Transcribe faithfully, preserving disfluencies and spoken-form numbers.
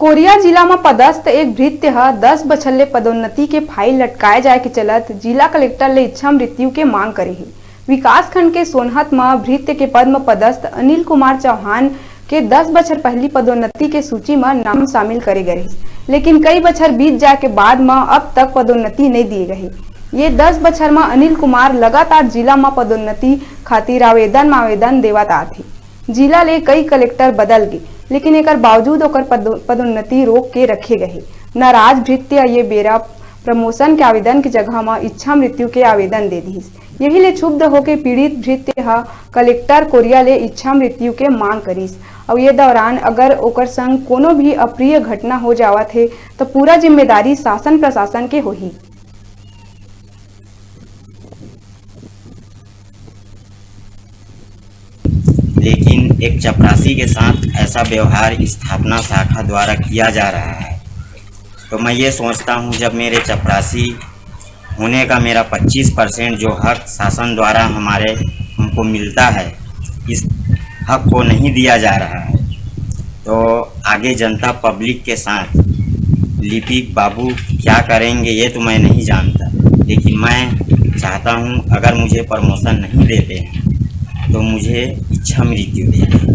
कोरिया जिला म पदस्थ एक भृत्य ह दस बछर ले पदोन्नति के फाइल लटकाए जाए के चलत जिला कलेक्टर ले इच्छा मृत्यु के मांग करे हे। विकासखंड के सोनहत म भृत्य के पद म पदस्थ अनिल कुमार चौहान के दस बछर पहिली पदोन्नति के सूची म नाम शामिल करे गए रहिस, लेकिन कई बछर बीत जाए के बाद म अब तक पदोन्नति नइ दिए गए हे। ये दस बछर म अनिल कुमार लगातार जिला म पदोन्नति खातिर आवेदन म आवेदन देवत आत हे। जिला ले कई कलेक्टर बदल गे, लेकिन एकर बावजूद ओकर पदो-, पदोन्नति रोक के रखे गए हे। नाराज भृत्य ये बेरा प्रमोशन के आवेदन के जगह म इच्छा मृत्यु के आवेदन दे दिहिस। यही ले क्षुब्ध होके पीड़ित भृत्य ह कलेक्टर कोरिया ले इच्छा मृत्यु के मांग करिस। अउ ये दौरान अगर ओकर संग कोनो भी अप्रिय घटना हो जावत हे, त पूरा जिम्मेदारी शासन प्रशासन के होही। लेकिन एक चपरासी के साथ ऐसा व्यवहार स्थापना शाखा द्वारा किया जा रहा है, तो मैं ये सोचता हूँ, जब मेरे चपरासी होने का मेरा पच्चीस परसेंट जो हक शासन द्वारा हमारे, हमको मिलता है, इस हक को नहीं दिया जा रहा है, तो आगे जनता पब्लिक के साथ लिपिक बाबू क्या करेंगे, ये तो मैं नहीं जानता, लेकिन मैं चाहता हूँ, अगर मुझे प्रमोशन नहीं देते हैं, तो मुझे इच्छा मृत्यु दे दें।